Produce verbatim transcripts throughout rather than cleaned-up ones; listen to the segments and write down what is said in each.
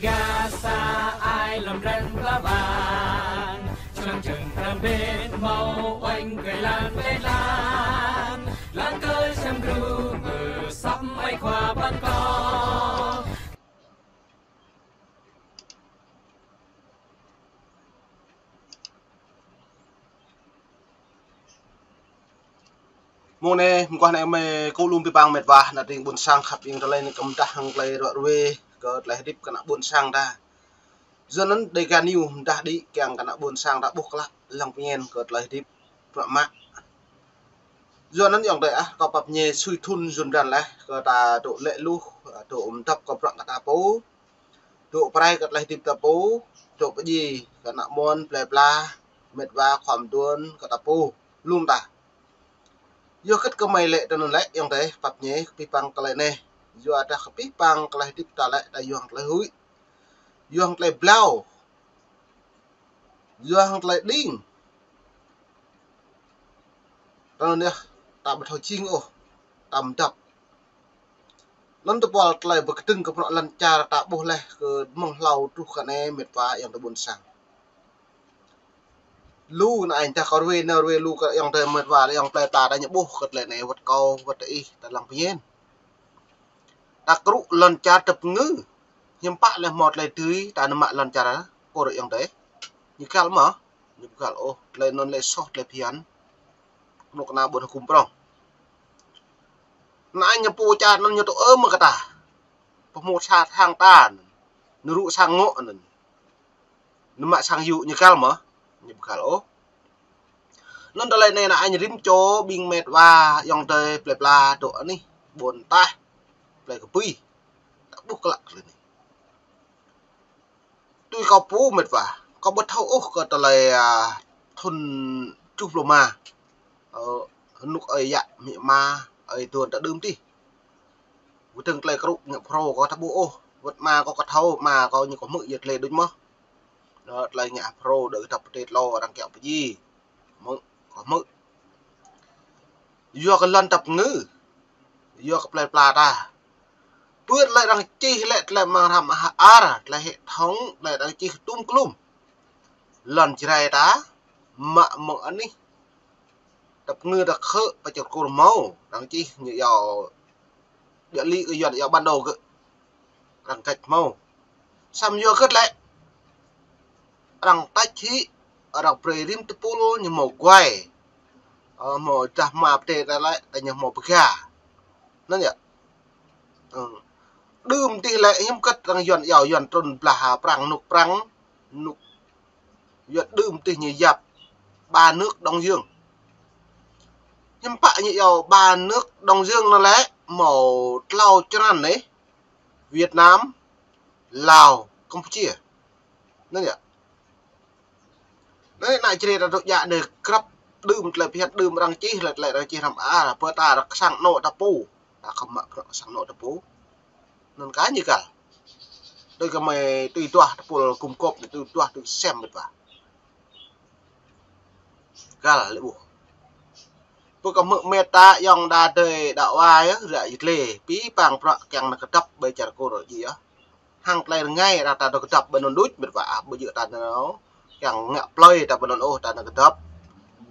Gah sa ai lŏm ren pla bang, čơlăng čơng pram bên hmâo uănh kơi lan kơi lan, lăng kơ čăm gru mơ săp ai khua păn kơ. Mông anai, mơguah anai mơi kơ lŏm abih bang met wa, ană tring ƀuôn sang khăp ing tơlơi anai kơmdah hăng tơlơi ruă ruê, kơ tơlơi hơdip kơ ană ƀuôn sang ta. Yua anŭn Dega News mơdah đĭ kiăng kơ ană ƀuôn sang ta ƀuh klă lăng pơñen kơ tơlơi hơdip bruă mă. Yua anŭn ayŏng adơi ah, kâo pap ñe sui thun yun blan laih, kơ ta dŏ lĕ luh, dŏ mơdăp kơ bruă kơ ta pô. Dŏ pơrai kơ tơlơi hơdip ta pô, dŏ pơdjai kơ ană mơnuih plơi pla, met wa khua mơduôn kơ ta pô, lŏm ta. Yua hơget kơ mơi lĕ tơ anŭn lĕ ayŏng adơi, pap ñe kơ abih bang tơlơi anai. Yua dah kơ abih bang tơlơi hơdip ta lĕ, ta yua hăng tơlơi huĭ. Yua hăng tơlơi blao. Yua hăng tơlơi đing. Tơ anŭn yơh, ta ƀu thâo jing ôh, ta mơdăp. Anŭn tơpul tơlơi pơkơdơ̆ng kơ bruă lŏn čar ta ƀuh laih kơ mơ̆ng hlâo truh kơ anai met wa ayŏng adơi ƀuôn sang. Lu anai dah kơ ruê anai ruê lu kơ ayŏng adơi met wa ayŏng plơi pla ta ñu ƀuh kơ tơlơi anai wơ̆t kâo wơ̆t ih ta lăng pơñen. Ta krŭ lŏn čar tơpơngư. Hiư̆m pă lĕ hmâo tơlơi dưi ta nao mă lŏn čar kơ ayŏng adơi. Ñu găl mơ̆? Ñu ƀu găl ôh, tơlơi anŭn lĕ soh tơlơi phiăn. Kơnuk kơna ƀuôn hơkŭm prŏng. Anai ñu pô čar anŭn ñu tŭ ơ mơ̆ kơ ta. Pơhmut sat hăng ta anŭn. Ñu rŭ sang ngŏ anŭn. Ñu mă sang yŭ ñu găl mơ̆? Ñu ƀu găl ôh. Anŭn tơlơi anai ană añ rĭm čô ƀing met wa ayŏng adơi plơi pla dŏ anih ƀôn taih plơi kơ pui. Ta ƀuh klă tơlơi anai. Tui kâo pô met wa, kâo ƀu thâo ôh kơ tơlơi, a, thun tơjuh pluh rơma. Ơ, rơnŭk ơi yă, amĭ ama, ơi adon ta đưm tih. Wơ̆t dơ̆ng tơlơi krŭ ngă Phrô kâo ta ƀuh ôh. Wơ̆t ama kâo kơ thâo, ama kâo ñu kơ hmư̆ yơh tơlơi đôč mơ̆. Đơ tơlơi ngă Phrô đơ kơ ta pơtê tlô arăng kiăng pơdjai. Hmư̆, kơ hmư̆. Yua kơ lŏn tơpơngư. Yua kơ plơi pla ta. Pơ tơlơi arăng čih lĕ tơlơi mơ̆ng hrăm ar, tơlơi hệ thống, tơlơi arăng čih tum klum. Lŏn Jrai ta, mă mơ̆ng anih. Tơpơngư ta khơ̆ pơ čar Kur hmâo, arăng čih ñu yua Ƀiă lĭ kơ Yuan yua bản đồ kơ. Arăng găč hmâo. Samơ̆ yua hơget lĕ. Arăng tač hĭ, arăng brơi rĭm tơpul ñu hmâo guai. Ơ, hmâo dah hma pơdai ta lĕ, ta ñu hmâo pơga. Anŭn yơh. Ơ. Đưm tih lĕ hiư̆m hơget arăng Yuan yua Yuan trŭn blah prăng rơnŭk prăng, rơnŭk Yuan đưm tih ñu yap ba nước Đông Dương. Hiư̆m pă ñu yua ba nước Đông Dương anŭn lĕ hmâo tlâo črăn anai, Việt Nam, Lào, Campuchia. Anŭn yơh. Anai ană Jrai ta dŏ djă anai krăp đưm tơlơi phiăn đưm arăng čih lĕ tơlơi arăng čih hrăm ar, pơ ta arăng kơsang anŏ ta pô. Ta khŏm mă bruă kơsang anŏ ta pô. Anŭn kơ ñu găl. Tui kơ mơi tui duah tơpul gum gŏp, tui duah tui sem met wa. Găl lĕ ƀuh. Pơ kơ hmư̆ met ta ayŏng đa adơi đa wa yơh, ră yơh tơlơi. Abih bang bruă kiăng nao kơdŏp ƀơi čar Kur djơ̆ yơh. Hăng tơlơi rơngai arăng ta nao kơdŏp ƀơi anŭn đôč met wa ah, ƀu djơ̆ ta nao kiăng ngă plơi ta ƀơi anŭn ôh, ta nao kơdŏp.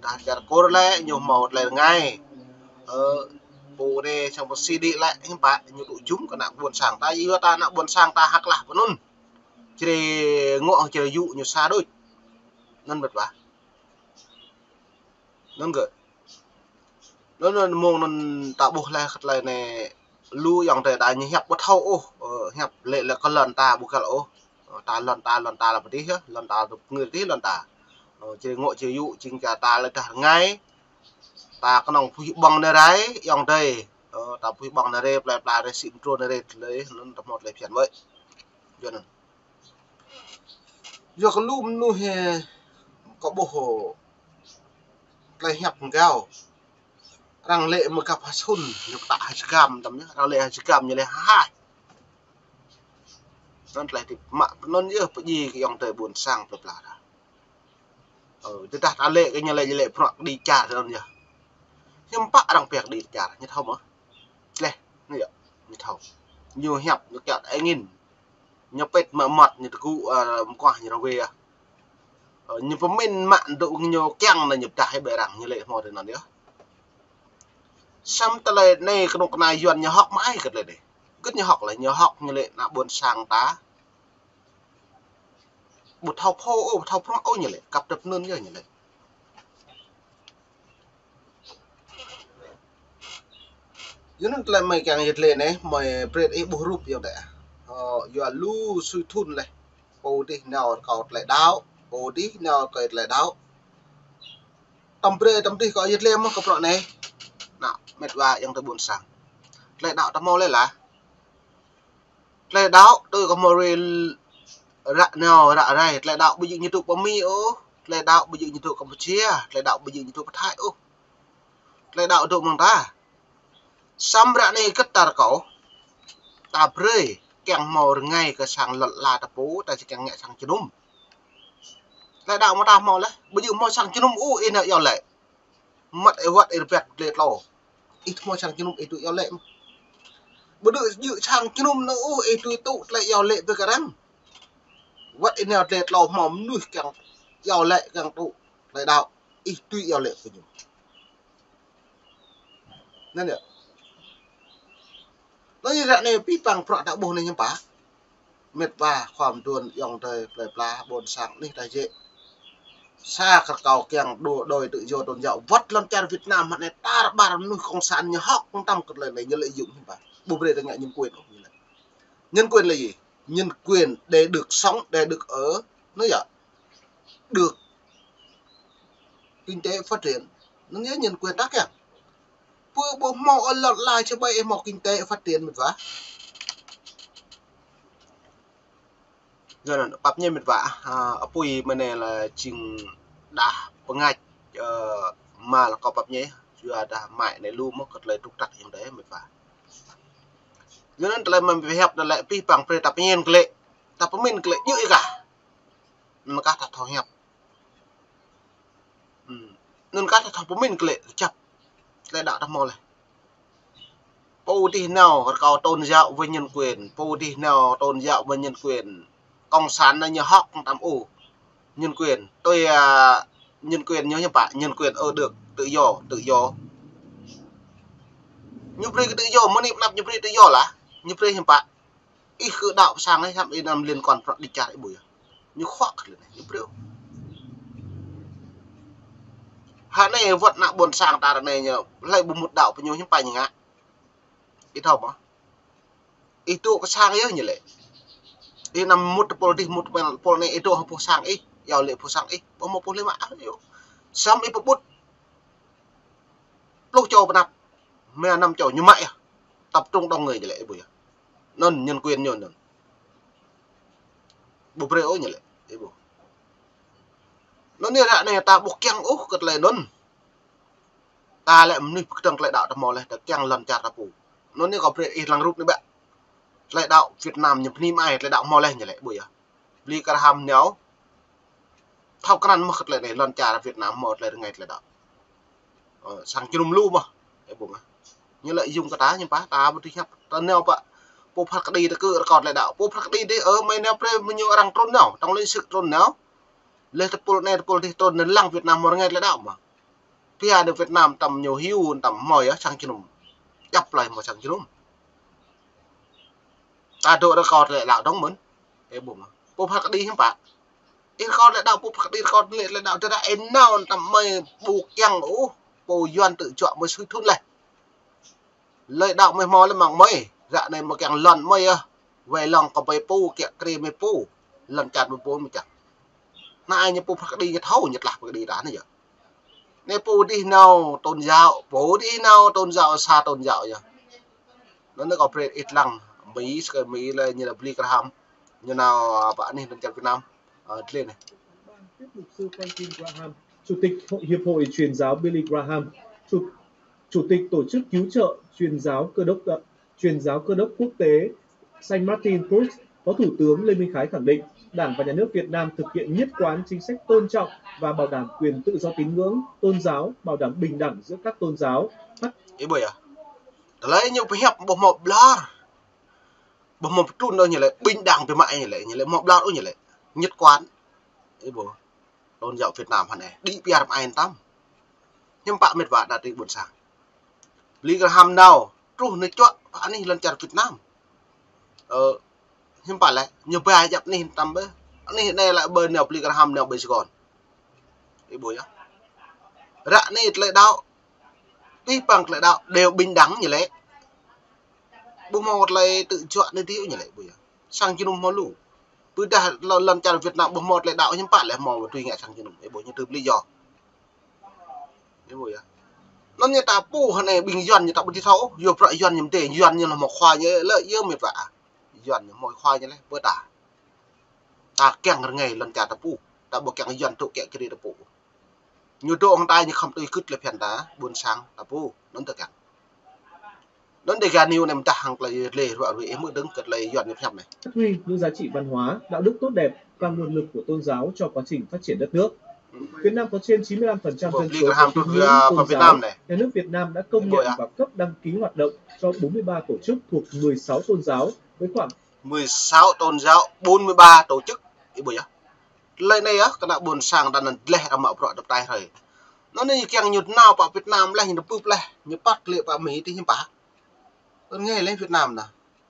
Dah čar Kur lĕ ñu hmâo tơlơi rơngai. Ơ, pô anai sang pô si đĭ lĕ hiư̆m pă ñu tŭ jum kơ ană ƀuôn sang ta, yua ta ană ƀuôn sang ta hơ̆k lah ƀơi anŭn. Jrai ngŏ Jrai yŭ ñu sa đôč. Anŭn met wa. Anŭn kơ. Anŭn, anŭn mơ̆ng anŭn ta ƀuh laih kơ tơlơi anai lu ayŏng adơi ta ñu hiăp ƀu thâo ôh, ơ, hiăp lĕ lĕ kơ lŏn ta ƀu găl ôh. Ơ, ta lŏn ta, lŏn ta lăm pơdih yơh, lŏn ta tơpơngư tih lŏn ta. Ơ, Jrai ngŏ Jrai yŭ jing čar ta lĕ dah rơngai. Ta kơnơ̆ng pơhiăp ƀơ̆ng anai rai, ayŏng adơi. Ơ, ta pơhiăp ƀơ̆ng anai rai, plơi pla rai, sĭ mơdrô anai rai, tơlơi, anŭn ta hmâo tơlơi phiăn wơ̆t. Yua anŭn. Yua kơ lu mơnuih, ơ, kơ ƀuh, ơ, tơlơi hiăp mơgao. Arăng lĕ mơgăp ha sun, ñu pơtă ha jơgam tăm yơh, arăng lĕ ha jơgam ñu lĕ ha hai. Anŭn tơlơi hơdip mă, anŭn yơh pơdjai kơ ayŏng adơi ƀuôn sang plơi pla ta. Ơ, tơdah ta lĕ kơ ñu lĕ, ñu lĕ bruă kơđi čar anŭn yơh. Hiư̆m pă arăng pĕk kơđi čar, ñu thâo mơ̆? Leh, ñu yơh, ñu thâo. Ñu hiăp, ñu kiaŏ angin. Ñu pĕt mă măt, ñu tơgŭ, ơ, mơkuah ñu rơwe. Ơ, ñu pơmĭn mă dŏ ñu kiăng anai ñu pơdah hĭ ƀơi arăng, ñu lĕ hmâo tui anŭn yơh. Samơ̆ tơlơi anai kơnuk kơna Yuan ñu hŏk mă ai kơ tơlơi anai. Gơ̆t ñu hŏk lĕ, ñu hŏk ñu lĕ ană ƀôn sang ta. Ƀu thâo phô ôh, ƀu thâo prŏng ôh ñu lĕ, kăp tơpơnŭn yơh ñu lĕ. Yua anŭn tơlơi mơi kiăng yơh tơlơi anai, mơi brơi ih ƀuh rup yơh dêh. Ơ, yua lu sui thun leh. Pô dih nao kơ tơlơi đaŏ, pô dih nao kơ tơlơi đaŏ. Tăm brơi, tăm dih kơ yơh tơlơi mơ̆ kơ prŏng anai. Ană, met wa ayŏng adơi ƀôn sang. Tơlơi đaŏ ta hmâo leh lah. Tơlơi đaŏ tui kơ hmâo rĭ ră nao ră rai, tơlơi đaŏ ƀu djơ̆ ñu tŭ pơ Mi ôh, tơlơi đaŏ ƀu djơ̆ ñu tŭ Kampuchia, tơlơi đaŏ ƀu djơ̆ ñu tŭ pơthai ôh. Tơlơi đaŏ tŭ mơ̆ng ta. Samơ̆ ră anai kơ ta rơkâo, ta brơi, kiăng hmâo rơngai kơ sang lŏn ala ta pô, ta či kiăng ngă sang jơnum. Tơlơi đaŏ mơ̆ ta hmâo leh, ƀu djơ̆ hmâo sang jơnum ôh, ih nao iâu laĭ. Măt ih wơ̆t ih rơbat tơlơi tlâo. Ih hmâo sang jơnum ih tui iâu laĭ. Ƀu djơ̆ djơ̆ sang jơnum anŭn ôh ih tui tŭ tơlơi iâu laĭ ƀơi kơ arăng. Wơ̆t ih nao tơlơi tlâo hmâo mơnuih kiăng iâu laĭ kiăng tŭ tơlơi đaŏ. Ih tui iâu laĭ kơ ñu. Anŭn yơh. Anŭn yơh ră anai pĭ păng prŏng ta ƀuh anai hiư̆m pă. Met wa khua mơduôn ayŏng adơi plơi pla ƀôn sang anih ta jĕ. Sa kơ rơkâo kiăng đua đòi tự do tôn giáo. Wơ̆t lŏn čar Việt Nam hă anai tar ƀar mơnuih cộng sản ñu hŏk mơtam kơ tơlơi anai ñu lợi dụng hiư̆m pă. Ƀu brơi ta ngă nhân quyền ôh ñu lĕ. Nhân quyền là gì? Nhân quyền để được sống, để được ở. Anŭn yơh. Được kinh tế phát triển. Anŭn yơh nhân quyền ta kiăng. Pơ ƀu hmâo ôh lŏn ala čơ ƀai ih hmâo kinh tế phát triển met wa. Yua anŭn pap ñe met wa, ơ, apui mơ̆ anai lĕ jing đah pơngač, ơ, mă lĕ kơ pap ñe, yua dah mă anai lu mơ̆ kơ tơlơi trục trặc ayŏng adơi met wa. Yua anŭn tơlơi mơi pơhiăp anŭn lĕ pĭ păng brơi ta pơmĭn kơ lĕ, ta pơmĭn kơ lĕ djơ̆ ih kah. Anŭn kah ta thâo hiăp. Ừm. Anŭn kah ta thâo pơmĭn kơ lĕ kơjăp. Tơlơi đaŏ ta hmâo leh. Pô dih nao rơkâo tôn giáo với nhân quyền, pô dih nao tôn giáo với nhân quyền. Cộng sản anai ñu hŏk mơtam ôh. Nhân quyền, tui, ơ, nhân quyền ñu hiư̆m pă, nhân quyền ơ được, tự do, tự do. Ñu brơi kơ tự do, mơ̆ng anai pơ anăp ñu brơi tự do lah. Ñu brơi hiư̆m pă. Ih kơ đaŏ pơ sang ih, hiam ih anăm liên quan prŏng đĭ čar ih ƀuh yơh. Ñu khuă kơ tơlơi anai, ñu brơi. Hă anai wơ̆t ană ƀôn sang ta ră anai ñu, hlơi ƀu mŭt đaŏ pơ ñu hiư̆m pă ñu ngă. Ih thâo mơ̆. Ih tŭ pơ sang yơh ñu lĕ. Ih anăm mŭt tơpul dih mŭt tơpul anai ih dŏ hăng pô sang ih, iâu laĭ pô sang ih, ƀu hmâo pô lĕ mă ah yơh. Samơ̆ ih pơƀut. Pluh čô pơ anăp. Mơ̆ năm čô ñu mă yơh. Tập trung đông người ñu lĕ ih ƀuh yơh. Anŭn nhân quyền ñu anŭn. Ƀu brơi ôh ñu lĕ ih ƀuh. Anŭn yơh ră anai ta ƀu kiăng ôh kơ tơlơi anŭn. Ta lĕ mơnuih pơkơdơ̆ng tơlơi đaŏ ta hmâo leh, ta kiăng lŏn čar ta pô. Anŭn yơh kâo brơi ih lăng rup anai ƀă. Tơlơi đaŏ Việt Nam ñu bơni mơai, tơlơi đaŏ hmâo leh ñu lĕ ih ƀuh yơh. Billy Graham nao. Thâo krăn mơ̆ kơ tơlơi anai, lŏn čar Việt Nam hmâo tơlơi rơngai tơlơi đaŏ. Ơ, sang jơnum lu mơ̆. Ih ƀuh mơ̆. Ñu lợi dụng kơ ta, ñu pă, ta ƀu dưi hiăp. Ta nao pă. Pô phat kơđi ta kơ rơkâo tơlơi đaŏ. Pô phat kơđi dih, ơ, mơi nao brơi mơ̆ ñu arăng trŭn nao. Tŏng lĕ sư̆ trŭn nao. Leh tơpul anai tơpul dih trŭn nao lăng Việt Nam hmâo rơngai tơlơi đaŏ mơ̆. Pia nao Việt Nam tăm ñu hyu, tăm hmâo yơh sang jơnum. Djăp tơlơi hmâo sang jơnum. Ta dŏ rơkâo tơlơi đaŏ dong mơ̆n. Ih ƀuh mơ̆. Pô phat kơđi hiư̆m pă. Ih rơkâo tơlơi đaŏ, pô phat kơđi rơkâo tơlơi, tơlơi đaŏ, tơdah ih nao tăm mơi ƀu kiăng ôh, pô Yuan tự do mơi sui thun leh. Tơlơi đaŏ mơi hmâo leh mơ̆ng mơi, ră anai mơi kiăng lŏn mơi yơh. Wai lăng kơ ƀai pô, kiăng krê mơi pô. Lŏn čar mơi pô mơi kiăng. Anai ñu pô phat kơđi ñu thâo, ñu tlah phat kơđi ta anai yơh. Anai pô dih nao tôn giáo, pô dih nao tôn giáo, sa tôn giáo yơh. Anŭn anai kâo brơi ih lăng, Mi, sơkai Mi lĕ ñu lĕ Billy Graham. Ñu nao, ơ, pơ anih lŏn čar Việt Nam. Ơ, tơlơi anai. Tiếp mục sư Franklin Graham, Chủ tịch Hội, Hiệp hội Truyền giáo Billy Graham, Chủ, Chủ tịch Tổ chức Cứu trợ Truyền giáo Cơ đốc, Truyền giáo Cơ đốc Quốc tế Saint Martin Prusse, Phó Thủ tướng Lê Minh Khái khẳng định Đảng và Nhà nước Việt Nam thực hiện nhất quán chính sách tôn trọng và bảo đảm quyền tự do tín ngưỡng, tôn giáo, bảo đảm bình đẳng giữa các tôn giáo. Ih ƀuh yơh. Tơlơi ñu pơhiăp ƀu hmâo ƀlŏr. Ƀu hmâo pơtrŭn ôh ñu lĕ, bình đẳng biă mă ñu lĕ, ñu lĕ ƀu hmâo ƀlŏr ôh ñu lĕ. Nhất quán. Ih ƀuh. Tôn giáo Việt Nam hơnai. Đĭ pơyơr mă ai tam. Hiư̆m pă mĕt wa đa tui ƀôn sang. Billy Graham nao truh nao čuă pơ anih lŏn čar Việt Nam. Ơ, hiư̆m pă lĕ, ñu ba djăp anih tam bĕ. Anih anai lĕ ƀơi nao Billy Graham nao ƀơi Sài Gòn. Ih ƀuh yơh. Ră anai tơlơi đaŏ. Abih bang tơlơi đaŏ đều bình đẳng ñu lĕ. Ƀu hmâo tơlơi tự do anai dih ñu lĕ, ƀuh yơh. Sang jơnum hmâo lu. Ƀôdah lŏn, lŏn čar Việt Nam ƀu hmâo tơlơi đaŏ hiư̆m pă lĕ hmâo tui ngă sang jơnum. Ih ƀuh ñu tui pơlĭ yơh. Ih ƀuh yơh. Anŭn ñu ta pô hơnai ƀing Yuan ñu ta ƀu thâo, yua bruă Yuan ñu mơdê, Yuan ñu hmâo khua ñu lĕ, yơh mĕt wa. Yuan ñu hmâo khua ñu lĕ, ƀu ta. Ta kiăng rơngai lŏn čar ta pô, ta ƀu kiăng Yuan dŏ kiăng kơdrĭ ta pô. Ñu dŏ hăng ta ñu khŏm tui gưt lĕ phiăn ta, ƀôn sang ta pô, anŭn ta kiăng. Anŭn Dega News anai mơdah hăng tơlơi lĕ ruă ruai ih hmư̆ dơ̆ng kơ tơlơi Yuan ñu pơhiăp anai. Phát huy những giá trị văn hóa, đạo đức tốt đẹp và nguồn lực của tôn giáo cho quá trình phát triển đất nước. Việt Nam có trên chín mươi lăm phần trăm dân số có tín ngưỡng tôn giáo. Nhà nước Việt Nam đã công nhận và cấp đăng ký hoạt động cho bốn mươi ba tổ chức thuộc mười sáu tôn giáo với khoảng mười sáu tôn giáo, bốn mươi ba tổ chức. Ih ƀuh yơh. Tơlơi anai yơh, kơ ană ƀôn sang ta anŭn dleh arăng mă bruă dŏ pơtai hrơi. Anŭn anai ñu kiăng ñu nao pơ Việt Nam leh, ñu pơp leh, ñu păt klĕ pơ Mi tih hiư̆m pă. Ơ, rơngai leh Việt Nam anai.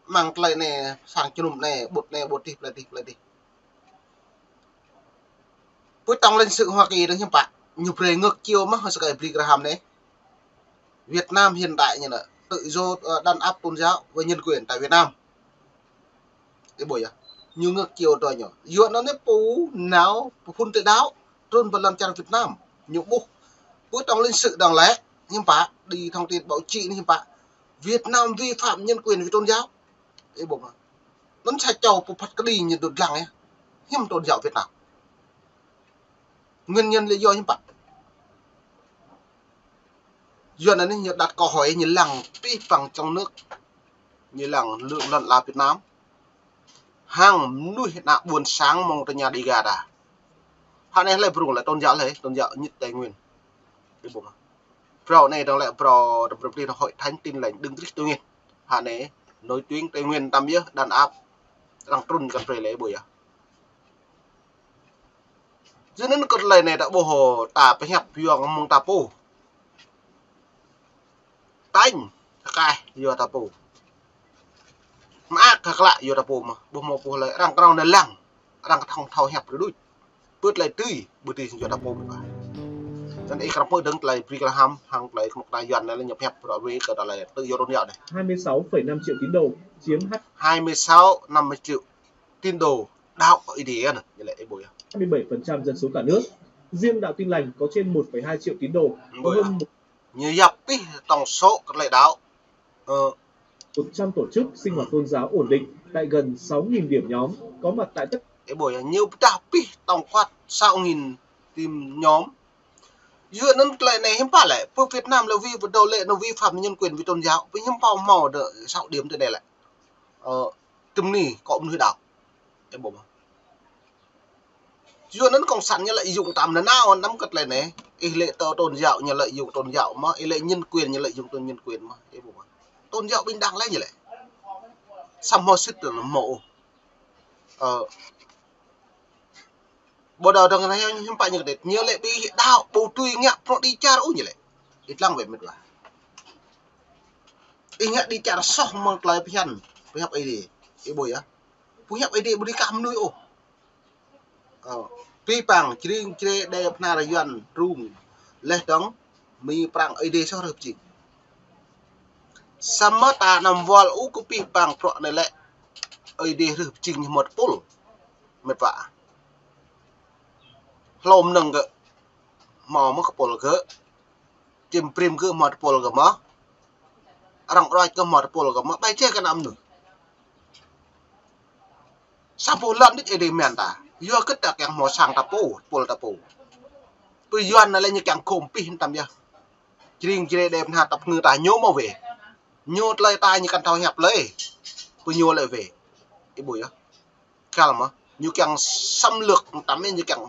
Mơ̆ng tơlơi anai, sang jơnum anai, ƀut anai, ƀut dih, plơi dih, plơi dih. Pơ tổng lãnh sự Hoa Kỳ anai hiư̆m pă, ñu brơi ngược chiều mơ̆n hăng sơkai Billy Graham anai. Việt Nam hiện tại ñu anai, tự do, ơ, đàn áp tôn giáo và nhân quyền tại Việt Nam. Ih ƀuh yơh. Ñu ngược chiều tui ñu. Yua anŭn anai pô nao pơphun tơlơi đaŏ trŭn pơ lŏn čar Việt Nam. Ñu ƀuh. Pơ tổng lãnh sự dŏng lĕ, hiư̆m pă, đi thông tin báo chí anai hiư̆m pă. Việt Nam vi phạm nhân quyền về tôn giáo. Ih ƀuh mơ̆n. Anŭn sa čô pô phat kơđi ñu dŏ lăng yơh. Hiư̆m tôn giáo Việt Nam. Nguyên nhân lý do hiư̆m pă. Yua anŭn anai ñu đặt câu hỏi ñu lăng abih bang trong nước. Ñu lăng lŏn, lŏn ala Việt Nam. Hăng mơnuih ană ƀôn sang mơ̆ng tơña Dega ta. Hơnai lĕ brung lĕ tôn giáo lĕ, tôn giáo nhất Tây Nguyên. Ih ƀuh mơ̆n. Phrâo anai dŏng lĕ phrâo, phrâo plih Hội Thánh Tin Lành Đấng Christ Tây Nguyên. Hơnai nổi tiếng Tây Nguyên tam yơh, đàn áp. Arăng trŭn kăn brơi lĕ ƀuh yơh. Yua anŭn kơ tơlơi anai ta ƀuh ta pơhiăp yua mơ̆ng ta pô. Tañ, kơkaih yua ta pô. Mơak kơklă yua ta pô mơ̆n. Ƀuh mơ̆ ƀuh lĕ arăng kơnong anai lăng. Arăng kơthŏng thâo hiăp rơđuč. Pơt tơlơi tui, ƀu tui yua ta pô mơ̆n. Anŭn ih krăp hmư̆ dơ̆ng tơlơi Billy Graham, hăng tơlơi kơnuk kơna Yuan anai lĕ ñu pơhiăp bruă wê kơ tơlơi tự do tôn giáo anai. Hai mươi sáu phẩy năm triệu tín đồ, chiếm hai mươi sáu năm mươi triệu tín đồ đạo Ơi Adai anŭn, ñu lĕ ih ƀuh yơh. Hai mươi bảy phần trăm dân số cả nước. Riêng đạo Tin Lành có trên một phẩy hai triệu tín đồ, có hơn một. Ñu yap abih tổng số kơ tơlơi đaŏ. Ơ. Một trăm tổ chức sinh hoạt tôn giáo ổn định tại gần sáu nghìn điểm nhóm có mặt tại tất. Ih ƀuh yơh, ñu pơdah abih tổng quát sáu nghìn điểm nhóm. Yua anŭn tơlơi anai hiư̆m pă lĕ, pơ Việt Nam lĕ vì vấn đề lĕ anŭn vi phạm nhân quyền vì tôn giáo, vì hiư̆m pă hmâo dŏ sáu điểm tui anai lĕ. Ơ, tơm ni kơ mơnuih đaŏ. Ih ƀuh mơ̆n. Yua anŭn cộng sản ñu lợi dụng tam nanao năm kơ tơlơi anai. Ih lĕ tơ tôn giáo ñu lợi dụng tôn giáo mơ̆n, ih lĕ nhân quyền ñu lợi dụng tôn nhân quyền mơ̆n. Ih ƀuh mơ̆n. Tôn giáo bình đẳng lĕ ñu lĕ. Samơ̆ sĭt tơ mơ̆. Ơ. Ƀu đaŏ dơ̆ng anai hiư̆m pă ñu kơdĕt. Ñu lĕ ƀing đaŏ ƀu tui ngă pơnŏ đi čar ôh ñu lĕ. Ih lăng wĕ mĕt wa. Ih ngă đi čar soh mơ̆ng tơlơi phiăn. Pơhiăp Ơi Adai. Ih ƀuh yơh. Pơhiăp Ơi Adai ƀu dưi kah mơnuih ôh. Ơ, abih bang, jring jre, đe bơhnar Yuan, Trung. Leh dơ̆ng, Mi, Prăng, Ơi Adai soh rơh pơjing. Samơ̆ ta anăm wơl ôh kơ abih bang bruă anai lĕ. Ơi Adai rơh pơjing ñu hmâo tơpul. Mĕt wa. Hlô mơnơ̆ng gơ̆. Hmâo mơ̆ tơpul gơ̆. Čim brĭm gơ̆ hmâo tơpul gơ̆ mơ̆. Arăng ruăč gơ̆ hmâo tơpul gơ̆ mơ̆. Ƀai jĕ kơ ană mơnuih. Sa boh lŏn đôč Ơi Adai mơ̆n ta. Yua kơ ta kiăng hmâo sang ta pô, tơpul ta pô. Pơ Yuan anai lĕ ñu kiăng khŏm abih tam yơh. Jring jre đe bơhnar tơpul ta ñu mơ̆ wĕ. Ñu tơlơi ta ñu kăn thâo hiăp lơi. Pơ ñu lĕ wĕ. Ih ƀuh yơh. Kal mơ̆, ñu kiăng xâm lược tam ñu kiăng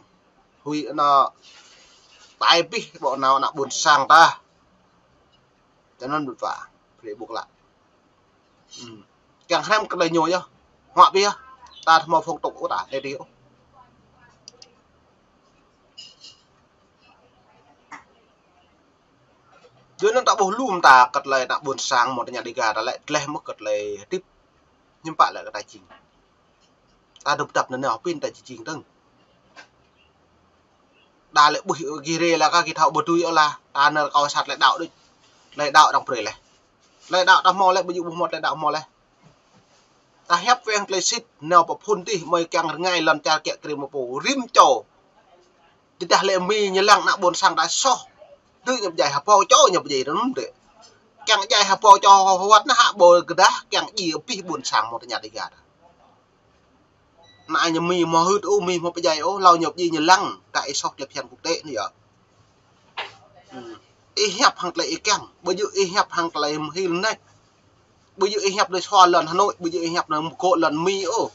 hui ană tai abih ƀô̆ nao ană ƀôn sang ta. Tui anŭn ƀu pă, brơi ƀuh klă. Ư. Kiăng hrăm kơ tơlơi ñu yơh. Hmâo biă, ta hmâo phong tục ôh ta, anai dih ôh. Yua anŭn ta ƀuh lu mơta kơ tơlơi ană ƀôn sang mơ̆ng tơña Dega ta lĕ, tleh mơ̆ kơ tơlơi hơdip. Hiư̆m pă lĕ kơ ta jing. Ta dŏp dăp nanao pin ta či jing dơ̆ng. Đa lĕ ƀuh gih rê la kơ gih thâo ƀu dưi ôh lah. Ta nao rơkâo sat tơlơi đaŏ đôč. Tơlơi đaŏ arăng brơi laih. Tơlơi đaŏ ta hmâo laih, ƀu djơ̆ ƀu hmâo tơlơi đaŏ hmâo laih. Ta hiăp wơ̆t hăng tơlơi sĭt, nao pơphun tih, mơi kiăng rơngai lŏn čar kiă kriê mơ̆ pô, rĭm čô. Tơdah lĕ Mi ñu lăng ană ƀôn sang ta soh. Dưi ñu pơdjai hơbâo čô ñu pơdjai rơnŭm dêh. Kiăng djai hơbâo čô hơwăt anai hă ƀô̆ gơdah, kiăng djai abih ƀôn sang mơ̆ng tơña Dega ta. Anai ñu Mi hmâo hưt ôh, Mi hmâo pơdjai ôh, hlâo ñu pơdjai ñu lăng, ta ih soh tơlơi phiăn quốc tế anai yơh. Ih hiăp hăng tơlơi ih kiăng, ƀu djơ̆ ih hiăp hăng tơlơi mơhil anai. Ƀu djơ̆ ih hiăp tơlơi sua lŏn Hà Nội, ƀu djơ̆ ih hiăp tơlơi mơgô̆ lŏn Mi ôh.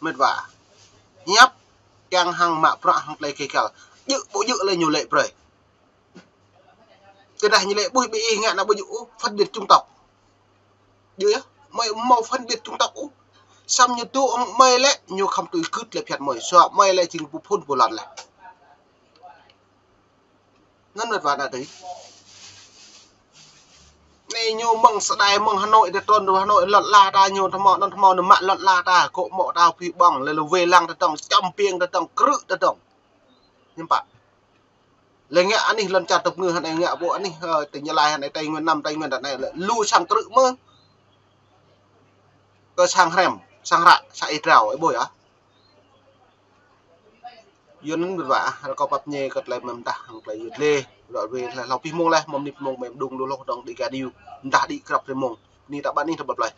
Mĕt wa. Hiăp kiăng hăng mă bruă hăng tơlơi kơ kăl. Djơ̆ ƀu djơ̆ lĕ ñu lĕ brơi. Tơdah ñu lĕ ƀuh ƀing ih ngă anai ƀu djơ̆ ôh, phân biệt chủng tộc. Djơ̆ yơh, mơi hmâo phân biệt chủng tộc ôh. Samơ̆ ñu tŭ hăng mơi lĕ, ñu khŏm tui gưt lĕ phiăn mơi. Sua mơi lĕ jing pơphun pơlŏn laih. Anŭn mĕt wa anai dih. Anai ñu mơ̆ng sơdai mơ̆ng Hà Nội, tơtrôn Hà Nội lŏn ala ta ñu tơmŏ, anŭn tơmŏ ñu mă lŏn ala ta, kŏ mŏ ta phi ƀơ̆ng, lĕ lĕ wai lăng tơdơ̆ng, čăm piêng tơdơ̆ng, krư̆ tơdơ̆ng. Hiư̆m pă. Lĕ ngă anih lŏn čar tơpơngư hơnai ngă ƀu anih, ơ, tỉnh Gia Lai hơnai Tây Nguyên năm, Tây Nguyên đợt anai lĕ lu sang krư̆ mơ̆. Kơ sang hrăm, sang ră, sang ih drao, ih ƀuh yơh. Yua anŭn mĕt wa, rơkâo pap ñe kơ tơlơi mơ̆n tah, hăng tơlơi yua lĕ, ră ruai tơlơi hlâo pih mông laih, mơ̆n nip mông mĕm đung lu lŏh dong Dega News, mơ̆n tah đĭ krăp rơmông. Anai ta ƀă anih ta ƀă plơi.